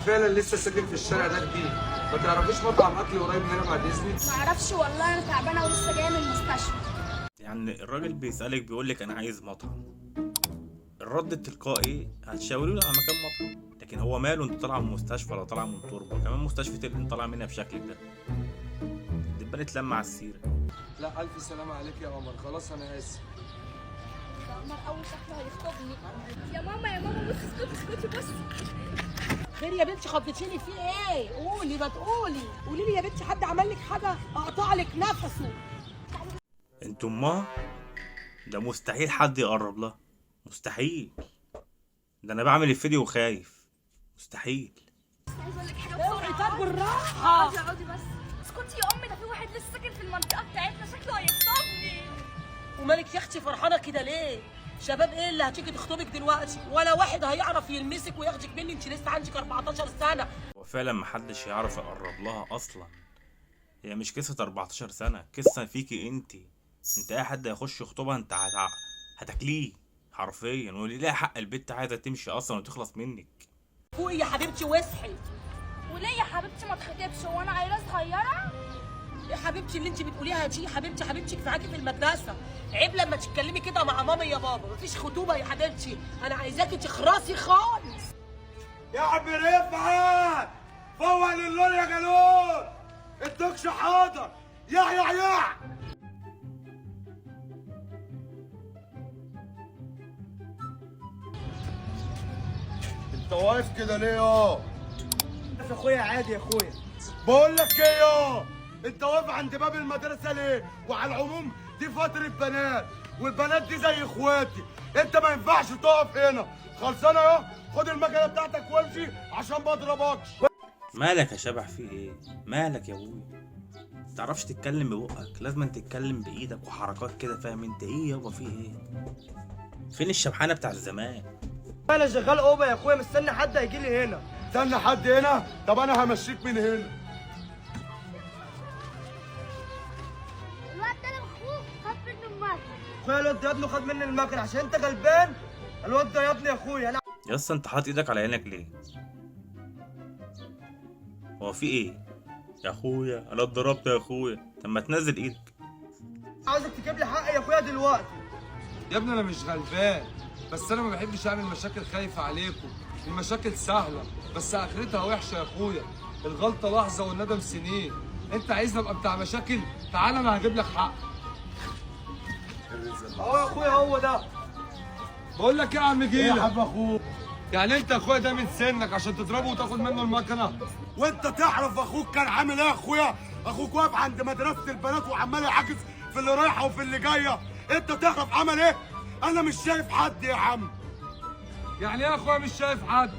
فعلا لسه ساكن في الشارع ده جديد. ما تعرفيش مطعم اكل قريب من هنا بعد اذنك؟ معرفش والله، انا تعبانة ولسه جاية من المستشفى. يعني الراجل بيسألك بيقولك انا عايز مطعم، الرد التلقائي هتشاوري له على مكان مطعم، لكن هو ماله انت طالعه من مستشفى ولا طالعه من تربه؟ كمان مستشفى اللي انت طالعه منها بشكلك ده. دبانة لما على السيرة. لا الف سلامه عليك يا قمر، خلاص انا اسف. ده قمر اول شكله هيخطبني. يا ماما يا ماما بصي، اسكتي اسكتي بصي. خير يا بنتي، خضتيني في ايه؟ قولي ما تقولي، قولي لي يا بنتي، حد عمل لك حاجة؟ اقطع لك نفسه. انتوا امها؟ ده مستحيل حد يقرب لها، مستحيل. ده انا بعمل الفيديو وخايف، مستحيل. عايزه اقول لك حاجة اوعي، بسرعة. طب بالراحة. اقعدي اقعدي بس. اسكتي يا امي، ده في واحد لسه ساكن في المنطقة بتاعتنا شكله هيخطبني. ومالك يا اختي فرحانة كده ليه؟ شباب ايه اللي هتيجي تخطبك دلوقتي؟ ولا واحد هيعرف يلمسك وياخدك مني، انت لسه عندك 14 سنة. هو فعلا محدش يعرف يقرب لها اصلا. هي مش قصة 14 سنة، قصة فيكي انت. انت اي حد هيخش يخطبها انت هتاكليه حرفيا، واللي ليها حق البت عايزة تمشي اصلا وتخلص منك. فوقي يا حبيبتي واصحي. وليه يا حبيبتي ما تخطبش؟ هو انا عيله صغيرة؟ يا حبيبتي اللي انت بتقوليها دي، حبيبتي حبيبتي كفاياكي في المدرسة، عيب لما تتكلمي كده مع ماما يا بابا، مفيش خطوبه يا حبيبتي، انا عايزاكي تخرسي خالص. يا عم رفعت فوق للنور يا جالون، الدكش حاضر. يا يا يا انت واقف كده ليه يا يا اخويا؟ عادي يا اخويا. بقول لك ايه يا انت واقف عند باب المدرسة ليه؟ وعلى العموم دي فترة بنات، والبنات دي زي اخواتي، انت ما ينفعش تقف هنا. خلصانه يا خد المكنه بتاعتك وامشي عشان ما اضربكش. مالك يا شبح؟ في ايه؟ مالك يا ابويا؟ متعرفش تتكلم ببقك، لازم تتكلم بايدك وحركات كده، فاهم انت ايه يابا؟ في ايه؟ فين الشبحانه بتاع الزمان؟ انا شغال اوبا يا اخويا، مستني حد هيجي لي هنا. استنى حد هنا؟ طب انا همشيك من هنا. الواد ده اخوه خد منه المكنه. اخويا الواد ده يا ابني خد مني المكنه عشان انت غلبان. الواد ده يا ابني يا اخويا انا يا اسطى انت حاطط ايدك على عينك ليه؟ هو في ايه؟ يا اخويا انا اتضربت يا اخويا. طب ما تنزل ايدك. عاوزك تجيب لي حقي يا اخويا دلوقتي. يا ابني انا مش غلبان، بس انا ما بحبش اعمل مشاكل، خايف عليكم. المشاكل سهلة بس اخرتها وحشة يا اخويا. الغلطة لحظة والندم سنين. انت عايزني ابقى بتاع مشاكل؟ تعالى انا هجيب لك حق. اهو يا اخويا هو ده. بقول لك ايه يا عم جيل؟ يا حب اخوك، يعني انت اخويا ده من سنك عشان تضربه وتاخد منه المكنه؟ وانت تعرف اخوك كان عامل ايه يا اخويا؟ اخوك واقف عند مدرسه البنات وعمال يعاكس في اللي رايحة وفي اللي جاية. انت تعرف عمل ايه؟ انا مش شايف حد يا عم. يعني ايه يا اخويا مش شايف حد؟